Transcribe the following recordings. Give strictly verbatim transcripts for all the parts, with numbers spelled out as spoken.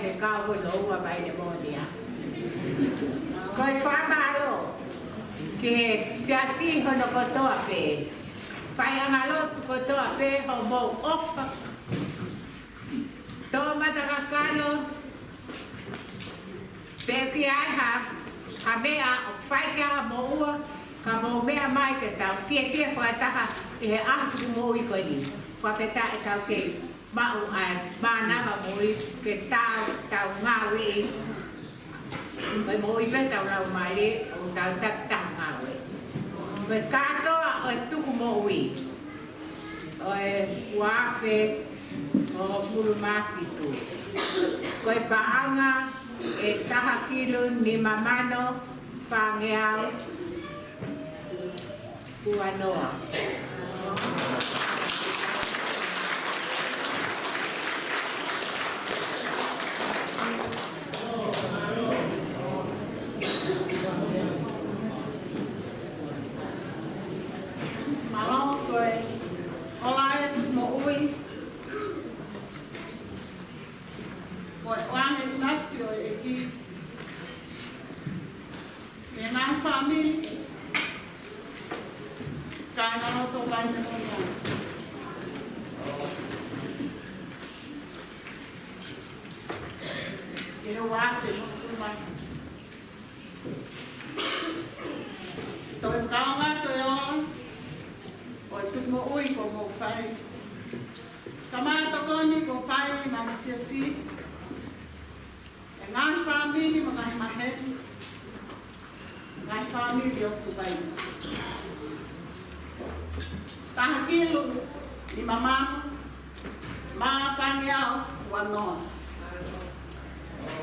He kau hono ua mai ne monia. Ko e fakamālō ki he siasi hono kotoa pē, faiʻangalotu kotoa pē, hoʻomou ʻofa, tō matakakano, pea ʻoku ʻi ai ha, ha meʻa ʻoku fai ki ai ha moʻua, ka mou meʻa mai ke tau fiefia fakataha ʻi he ʻaho tuku moʻui ko eni. Fakafetaʻi ʻetau kei maʻu ʻa e mānava moʻui ke tau, tau ngāueʻi. Ko e moʻui pē ʻetau laumālie, ʻo tau takitaha ngāue. Ko e kātoa ʻo e tuku moʻui ʻo e ua afe hongofulu mā fitu, ko e paʻanga ʻe taha kilu nima mano fāngeau ua noa. Mālō. Ko e ola ʻo e moʻui, ko e ʻoange ʻinasi ʻo e ʻEiki ki he ngaahi fāmili, kāingalotu ʻo Vainemonia. ʻI he ua afe hongofulu mā fitu. Toe fakaʻaongaʻi ʻa e ola ʻo e tuku moʻui kuo mou fai. Ka mātokoni kuo fai mai siasi, ʻa e ngaahi fāmili mo e ngaahi maheni, ngaahi fāmili ʻo Fuvaina. Taha kilu nima mano mā fāngeau ua noa.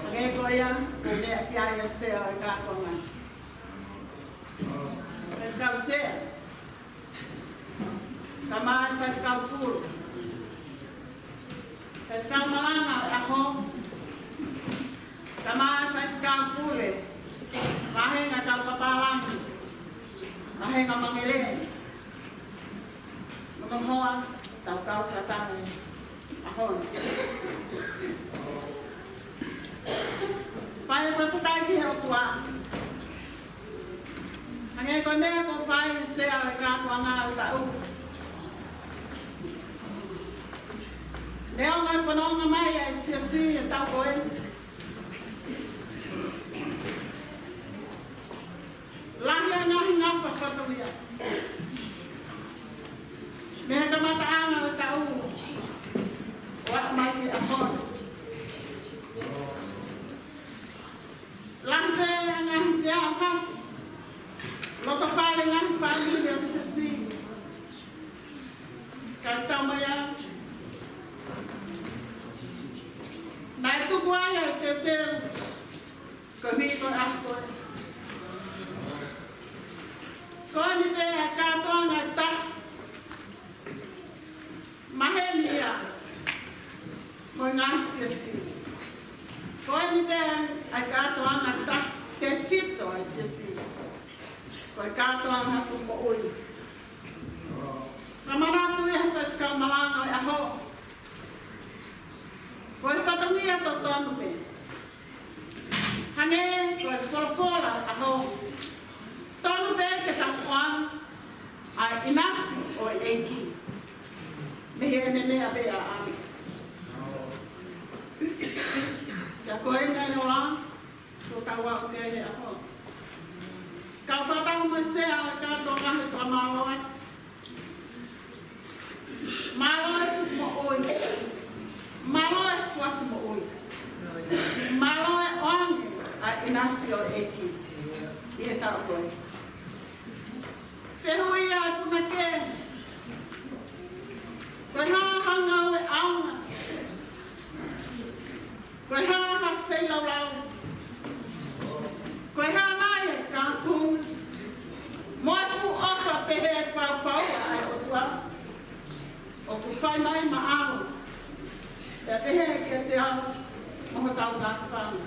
Hangē ko ia, ko e meʻa ki ai ʻa e sea ʻo e kātoanga. Faifekau Sea, kaeʻumaʻā Faifekau Pule, Faifekau Malanga ʻo e ʻaho, kaeʻumaʻā Faifekau Pule, Vāhenga Kau Papālangi, Vāhenga Mangelei, mo e hoa, tau kau fakataha he ʻaho ni. Fai e fakafetaʻi ki he ʻOtua. Hangē ko e meʻa kuo fai ʻe he sea ʻo e kātoanga ʻo e taʻu. Meʻa ʻoku nau fononga mai ʻa e siasi ʻi he taʻu ko ē. Lahi ʻa e ngaahi ngafa fatongia mei he kamataʻanga ʻo e taʻu ʻo aʻu mai ki he ʻaho ni. Lahi pē ʻa e ngaahi meʻa ʻoku hoko loto fale ngaahi fāmili ʻo e siasi. Ka tau mai ā, naʻe tuku ai ʻa e teuteu ko e miko ʻa ko ē. Ko eni pē ʻa e kātoanga ʻe taha, maheni ia mo e ngaahi siasi. Ko eni pē ʻa e kātoanga ʻe taha, tefito ʻa e siasi, ko e kātoanga tuku moʻui. Ka manatu ia Faifekau Malanga ʻo e ʻaho, ko e fatongia totonu pē. Hangē ko e folofola ʻo e ʻaho, tonu pē ke tau ʻoange ʻa e ʻinasi ʻo e ʻEiki mei heʻene meʻa pē ʻaʻana. Pea ko ena ʻa e ola kuo tau aʻu ki ai he ʻaho. Kau fakataha mo e sea ʻo e kātoanga he fakamālō atu. Mālō e tuku moʻui. Mālō e foaki moʻui. Mālō e ʻoange ʻa e ʻinasi ʻo e ʻEiki ʻi he taʻu ko ē. Fehuʻi atu naʻa ke, ko e hā ha ngāue ʻaonga? Ko e hā ha feilaulau? Ko e hā nai e kātoanga mo e fuʻu ʻofa pehē faufaua ʻa e ʻOtua ʻoku fai mai maʻau, pea pehē kiate au mo hotau ngaahi fānau?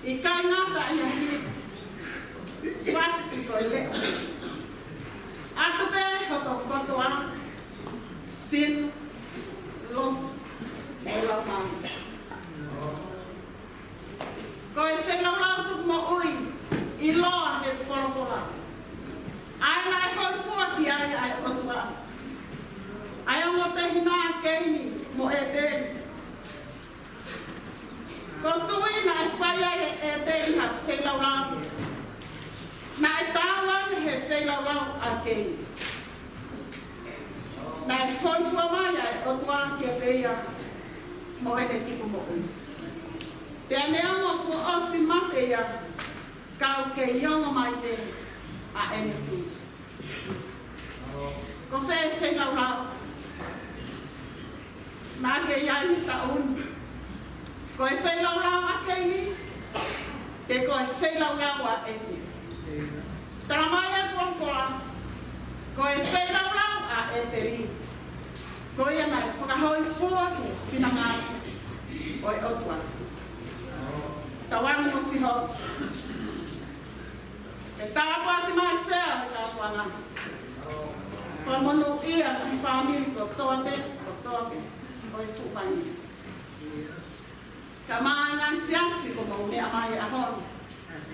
ʻIkai ngata ʻi he hiva, fasi ko e leʻo, ʻatu pē hoto kotoa, sino, loto, mo e Ko e feilaulau tukumoʻui ʻiloa he folofola, ʻa ia naʻe hōifua ki ai ʻa e ʻOtua, ʻa e ongo tehina ʻa Keini mo ʻĒpeli. Ko e tuʻi naʻe fai ai ʻe ʻĒpeli ha feilaulau, naʻe taau ange he feilaulau ʻa Keini. Naʻe hōifua mai ʻa e ʻOtua kiate ia mo ʻene tukumoʻui. Pea neongo kuo ʻosi mate ia, ka ʻoku kei ongo mai pē ʻa ʻene tuʻi. Ko e feilaulau naʻa ke ʻi ai he taʻu ni. Ko e feilaulau ʻa Keini, pe ko e feilaulau ʻa ʻĒpeli? Talamai ʻe he folofola, ko e feilaulau ʻa ʻĒpeli, ko ia naʻe fakahōifua ki he finangalo ʻo e ʻOtua. Tauange mo Sihova. ʻE tāpuaki mai Sea he tāpuaki. Fakamonūʻia ki he fāmili kotoa pē, kotoa pē ʻo e fuʻu vai ni. Kae ʻumaʻā e ngaahi siasi kuo mou meʻa mai he ʻaho ni,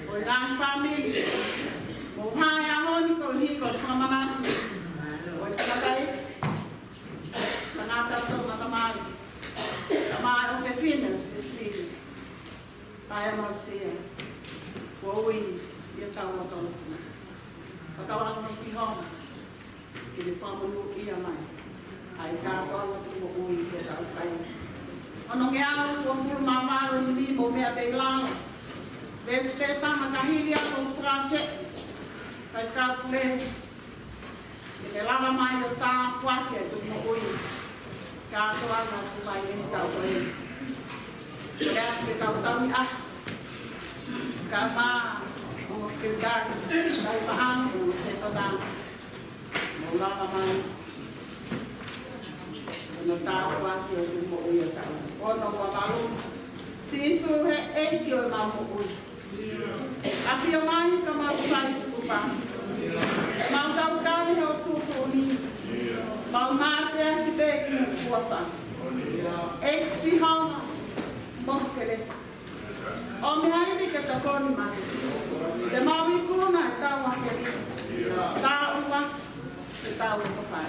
ʻo e ngaahi fāmili kuo mou haʻu he ʻaho ni koeʻuhi ko e fakamanatu ʻo e tangataʻeiki, tangata tō matamali, kae ʻumaʻā e ʻofefine, Sisili. Paea mo Sea, kuo ui ʻi hotau lotolotonga. Fakatauange mo Sihova ke ne fakamonūʻia mai ʻa e kātoanga tukumoʻui kuo tau fai. Onongeau uofulu mā valu, niʻihi mou meʻa pē ʻi lalo. Veesi pē taha ka hili ʻa e fakaafe, Faifekau Pule, ke ne lava mai ʻo tāpuaki e tukumoʻui kātoanga ʻo e fuʻu vai ni he taʻu ko eni. Pea ke tau tau ni a, kae ʻumaʻā e ongo sekelitali, tau faʻahinga mo e ongo sētuata, mou lava mai ʻo tāpuaki e tukumoʻui ʻo e taʻu. Ono ua valu. Sīsū, he ʻEiki ʻo ʻemau moʻui, ʻafio mai ka mau fai tukupā. ʻEmau taukaveʻi hoʻo tuʻutuʻuni, mau mateaki pē ki ho huafa. ʻEiki Sihova, mo ho kelesi, ʻomi ha ivi ke tokoni mai, te mau ikuna ʻetau ʻAfio. Tau ua, te tau ʻofa.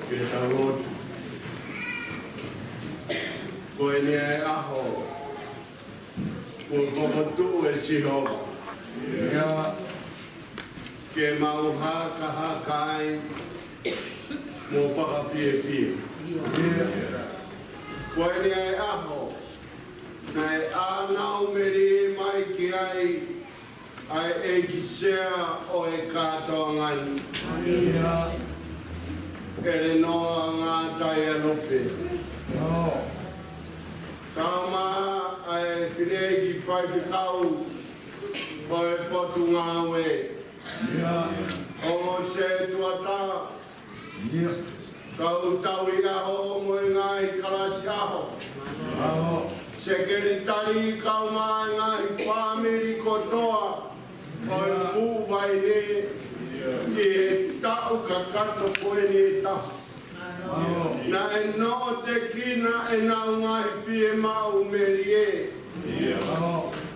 Ke tau lotu. Ko eni e ʻaho kuo fokotuʻu ʻe Sihova, ke mau hakahaka ai mo fakafiefia. Ko eni e ʻaho naʻe ʻānaʻomeli mai ki ai ʻa e ʻEiki Sea ʻo e kātoanga ni. ʻElenoa Ngātai ʻAlupe. Tama ʻa e fineʻeiki faifekau ʻo e Potungāue. ʻO Setuata, kau tauhi ʻaho mo e ngaahi kalasi ʻaho. Sekelitali kae ʻumaʻā e ngaahi fāmili kotoa ʻo e fuʻu vaine ʻi he taʻu kakato ko eni ʻe taha. Naʻe noʻotekina ʻenau ngaahi fiemaʻu melie,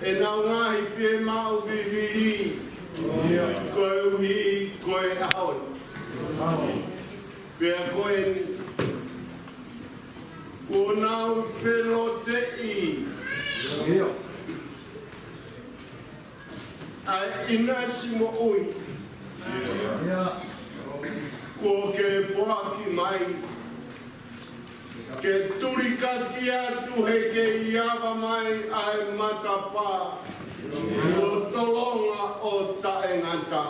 ʻenau ngaahi fiemaʻu vivili, koeʻuhi ko e ʻaho ni. Pea ko eni, kuo nau feloteʻi ʻa e ʻinasi moʻui kuo ke foaki mai, ke tulikaki atu he kei ava mai ʻa e matapā ʻo e tolonga ʻo taʻengata.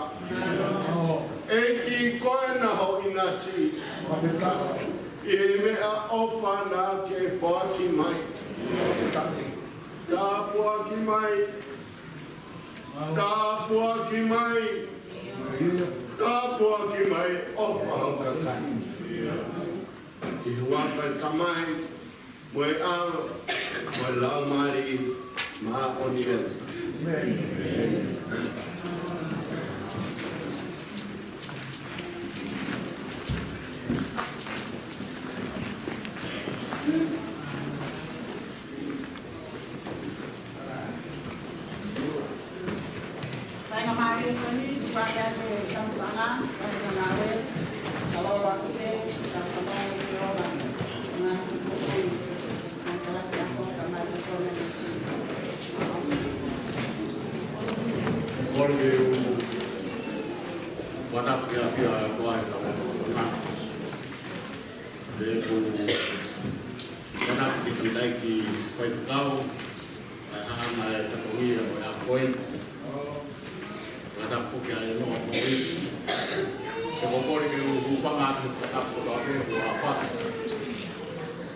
ʻEiki, ko e naʻa ho ʻinasi ʻi he meʻaʻofa naʻa ke foaki mai. Tāpuaki mai. Tāpuaki mai. Tāpuaki mai ʻofa ho kakai. ʻI he huafa ʻo e Tamai, mo e ʻAlo, mo e Laumālie Māʻoniʻoni. Kole ke u fakatapu ki he ʻafio ʻa e ʻOtua ʻi he tau ʻOtua. Pea ʻoku ou fakatapu ki he tamaiki faifekau, ʻa e haʻana e fatongia ʻo e ʻaho ko eni. Fakatapu ki he ʻElenoa Moʻui. Pea ʻoku ou kole ke u hūfanga atu he fakatapu kotoa pē kuo ʻaofaki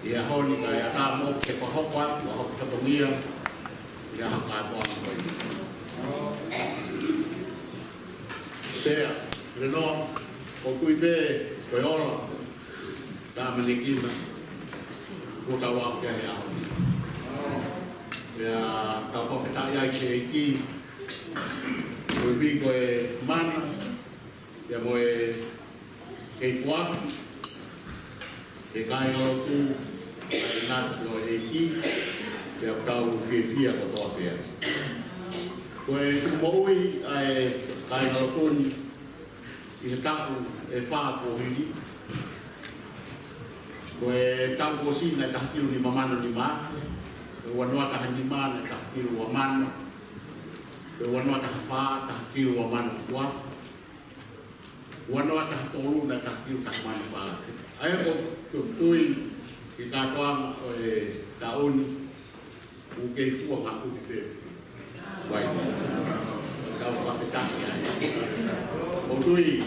ʻi he ʻaho ni kae ʻatā mo au ke fakahoko atu ʻa hoku fatongia ʻi he ʻaho kātoanga ko eni. Sea, ʻElenoa, ʻoku ou tui pē ko e ola, tā manekina, kuo tau aʻu ki he ʻaho ni. Pea tau fakafetaʻi ai ki he ʻEiki, koeʻuhi ko e mana, pea mo e kei foaki ʻe he kāingalotu ʻa e ʻinasi ʻo e ʻEiki, pea ʻoku tau fiefia kotoa pē. Ko e tuʻu moʻui ʻa e kāingalotu ni ʻi he taʻu ʻe fā kuo hili. Ko e taʻu kuo ʻosi naʻe taha kilu nima mano nima afe, ko e ua noa taha nima naʻe taha kilu ua mano, ko e ua noa taha fā taha kilu ua mano fitu afe, ua noa taha tolu naʻe taha kilu taha mano fā afe. ʻA ia ko e tui ki he kātoanga ʻo e taʻu ni, ʻoku kei fua ngaahi kupu pē. Vai. Tau fakafetaʻi ai. ʻOku ou tui,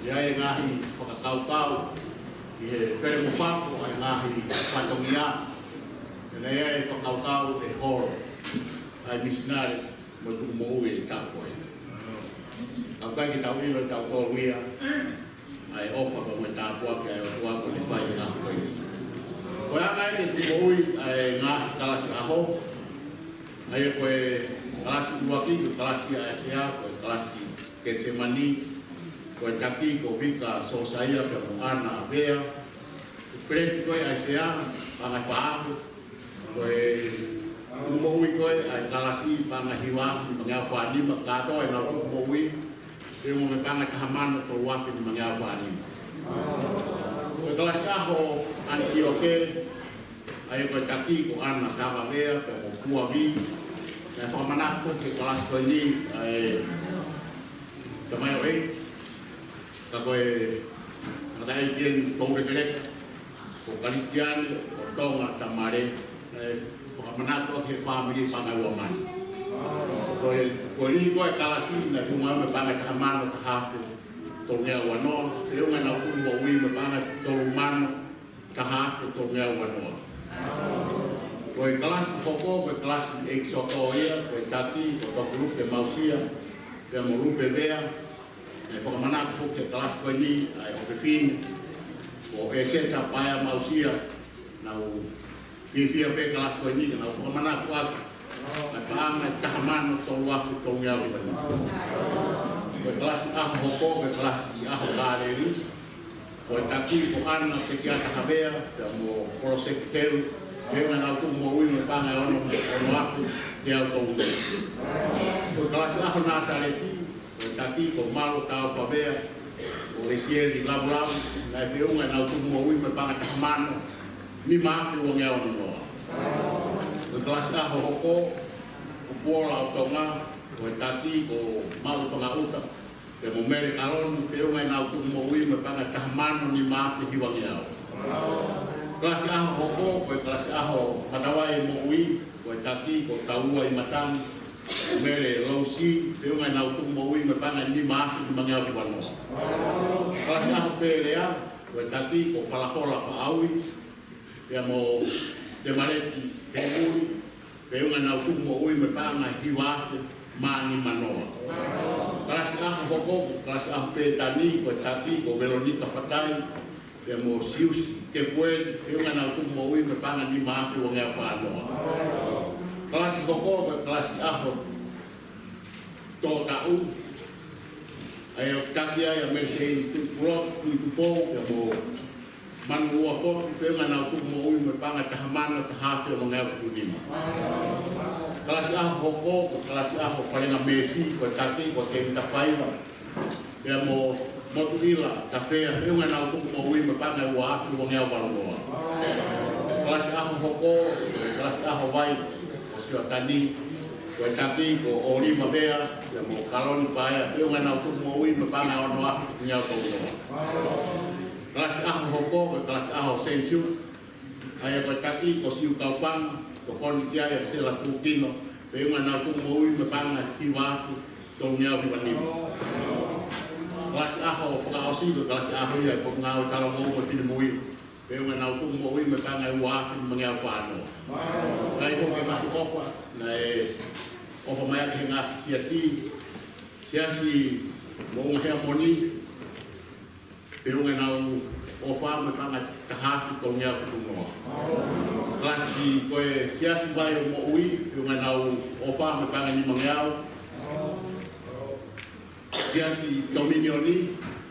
ʻi ai e ngaahi fakakaukau, ʻi he pele mo fafo ʻa e ngaahi fatongia. Pea ʻi ai e fakakaukau ʻe holo ʻa e misinale mo e tuʻu moʻui ʻi he taʻu ko eni. Ka ʻoku ʻikai ke tau ʻilo ʻe tautolu ia ʻa e ʻofa pea mo e tāpuaki ʻa e ʻOtua kuo ne fai ʻi he ʻaho ko eni. Ko e anga eni e tuʻu moʻui ʻa e ngaahi kalasi ʻaho, ʻa ia ko e kalasi ʻuluaki, ko e kalasi ʻa ʻAisea, ko e kalasi Ketisemani, ko e taki ko Vika Sosaia pea mo ʻAna Vea, ko e peleti ko ē ʻAisea, paʻanga ʻe fā afe, ko e tuʻu moʻui ko ē ʻa e kalasi paʻanga ʻe hiva afe nimangeau fā nima, kātoa ʻenau tuʻu moʻui, pea mo e paʻanga ʻe taha mano tolu afe nimangeau fā nima. Ko e kalasi ʻaho ʻAnitioke, ʻa ia ko e taki ko ʻAna Tavavea, pea mo Kuavi, naʻe fakamanatu foki ki he kalasi ko eni, ʻa e tamaioʻeiki, ka ko e tangataʻeiki eni toulekeleka, ko Kalisitiane ʻo Tonga Tamale, naʻe fakamanatu ʻaki ʻe he fāmili paʻanga ʻe ua mano. Ko e, ko e lī ko ē kalasi, naʻe tuʻu mai mo e paʻanga ʻe taha mano taha afe, tolungeau ua noa, feʻunga ʻenau tuku moʻui mo e paʻanga ʻe tolu mano taha afe tolungeau ua noa. Ko e kalasi hoko, ko e kalasi ʻEkisoto ia, ko e taki ko Tokulupe Mausia, pea mo Lupe Vea. ʻE fakamanatu foki he kalasi ko eni ʻa e ʻofefine ko ʻEseta Paea Mausia, nau fiefia pē kalasi ko eni ke nau fakamanatu atu ʻa e paʻanga ʻe taha mano tolu afe tolungeau hiva nima. Ko e kalasi ʻaho hoko, ko e kalasi ʻaho Kāleli, ko e taki ko ʻAna Tekiata Havea, pea mo Poloseki Helu, feʻunga ʻenau tuku moʻui mo e paʻanga ʻe ono, ono afe teau tolu nima. Ko e kalasi ʻaho Nāsaleti, ko e taki ko Malo Taufa Vea, mo Lesieli Lavulavu, naʻe feʻunga ʻenau tuku moʻui mo e paʻanga ʻe taha mano nima afe uangeau ono noa. Ko e kalasi ʻaho hoko, ko Puola ʻo Tonga, ko e taki ko Maʻu Fangaʻuta, pea mo Mele Kalonu, feʻunga ʻenau tuku moʻui mo e paʻanga ʻe taha mano nima afe hivangeau. Kalasi ʻaho hoko, ko e kalasi ʻaho Matavai Moʻui, ko e taki ko Taua ʻImatani, Mele Lousi, feʻunga ʻenau tuku moʻui mo e paʻanga ʻe nima afe nimangeau hiva noa. Kalasi ʻaho Pēlea, ko e taki ko Falahola Faʻaui, pea mo Temaleki Hemuli, feʻunga ʻenau tuku moʻui mo e paʻanga ʻe hiva afe mā nima noa. Kalasi ʻaho hoko, ko e kalasi ʻaho Pētani, ko e taki ko Velonika Fatai, pea mo Siusi Kepueli, feʻunga ʻenau tuku moʻui mo e paʻanga ʻe nima afe uangeau fā noa. Kalasi hoko, ko e kalasi ʻaho Tōtaʻu, ʻa ia ʻoku taki ai ʻa Mele Seini Tuʻipulotu, Tuʻitupou, pea mo Manu Uafotu, feʻunga ʻenau tuku moʻui mo e paʻanga ʻe taha mano taha afe uangeau fitu nima. Kalasi ʻaho hoko, ko e kalasi ʻaho Falengamesi, ko e taki ko Tēvita Faiva, pea mo Motuʻila Tafea, feʻunga ʻenau tuku moʻui mo e paʻanga ʻe ua afe uangeau valu noa. Kalasi ʻaho hoko, kalasi ʻaho Vai ʻo Siotani, ko e taki ko ʻOliva Vea, pea mo Kaloni Paea, feʻunga ʻenau tuku moʻui mo e paʻanga ʻe ono afe teau tolu noa. Kalasi ʻaho hoko, kalasi ʻaho Saint Jude, ʻa ia ko e taki ko Siu Kaufanga, ko Koni Tiaia Sela Tukino, feʻunga ʻenau tuku moʻui mo e paʻanga ʻe hiva afe tolungeau hiva nima. Kalasi ʻaho fakaʻosi, ko e kalasi ʻaho ia ʻo e Potungāue Talavou mo e Finemui, feʻunga ʻenau tuku moʻui mo e paʻanga ʻe ua afe nimangeau fā noa. Kae hoko e mahi ʻofa, naʻe ʻofa mai ʻaki he ngaahi siasi, Siasi Moʻunga Heamoni, feʻunga ʻenau ʻofa mo e paʻanga ʻe taha afe tolungeau fitu noa. Kalasi ko e Siasi Vai ʻo Moʻui, feʻunga ʻenau ʻofa mo e paʻanga ʻe nimangeau. Siasi Tominioni,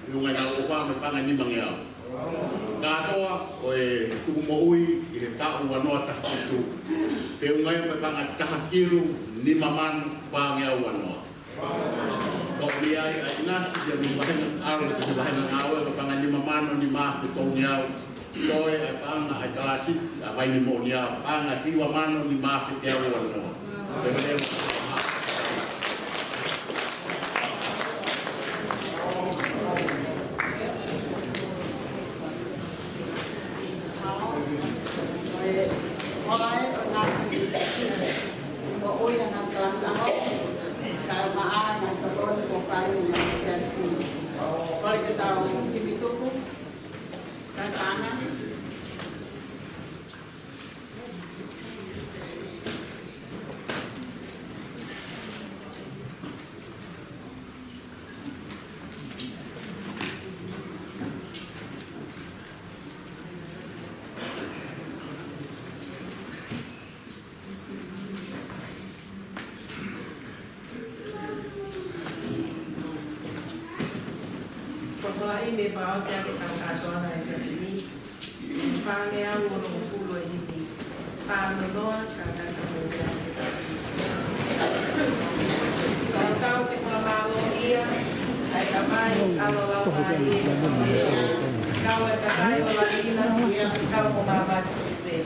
feʻunga ʻenau ʻofa mo e paʻanga ʻe nimangeau. Kātoa ko e tuku moʻui ʻi he taʻu ua noa taha fitu, feʻunga ia mo e paʻanga ʻe taha kilu nima mano fāngeau ua noa. Ko ia ai ʻa ʻInasi ia mei Vahenga ʻAlu, mei Vahenga Ngāue, ko e paʻanga ʻe nima mano nima afe tolungeau. Toe ʻa e paʻanga ʻa e Kalāsiti ʻa Vaini Moʻonia, paʻanga ʻe hiva mano nima afe teau ua noa. Pea mo e Fafalaʻi mo fakaʻosi ʻaki e kātoanga ʻo e efiafi ni, fāngeau onongofulu ʻe himi. Pānonoa, kātaki mo e efiafi ni. Kau ke fakamālō ia, ʻa e Tamai, ʻAlo, Laumālie Māʻoniʻoni, kau ʻa e kakai ʻo e lahi na, kau mo māmani pē.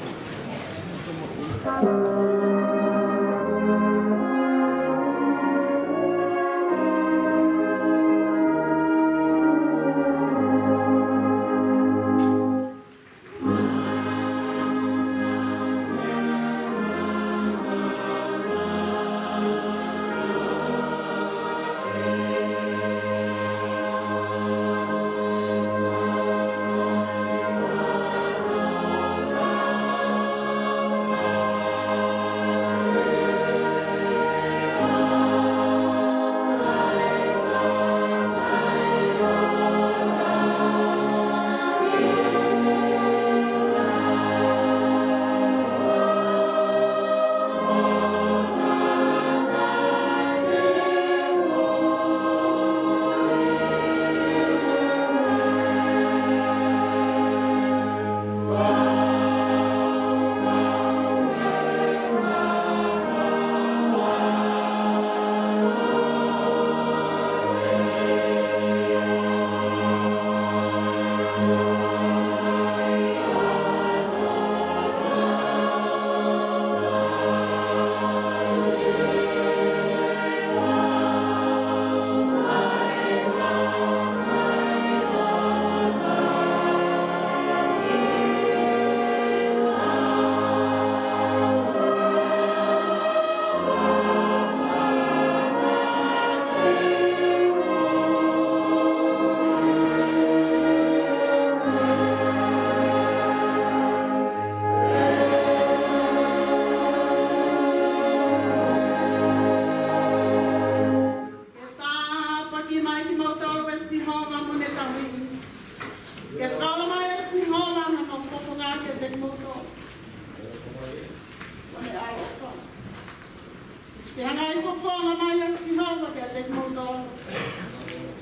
Ke hanga ʻo fofonga mai ʻa Sihova kiate kimoutolu,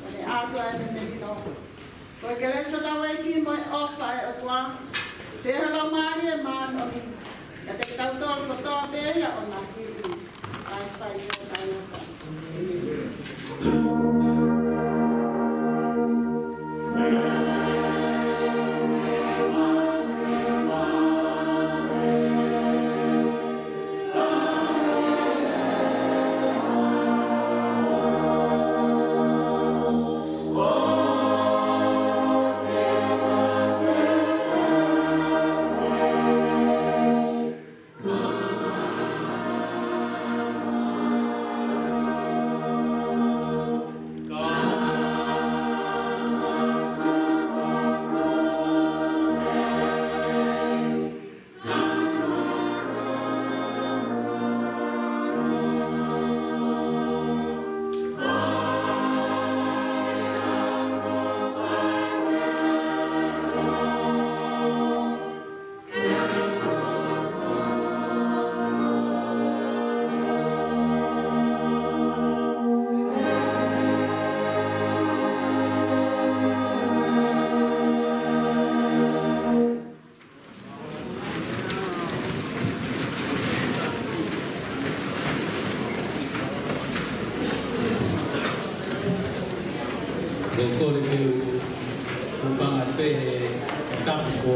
ʻo ne ʻatu ʻa e melino. Ko e kelesi ʻa hotau ʻEiki mo e ʻofa ʻa e ʻOtua, pea mo e Laumālie Māʻoniʻoni, kiate kitautolu kotoa pē ia ʻo na hili, ʻa e fai ʻo taʻengata. Ko e kole ke u, u panga pē he tapu ko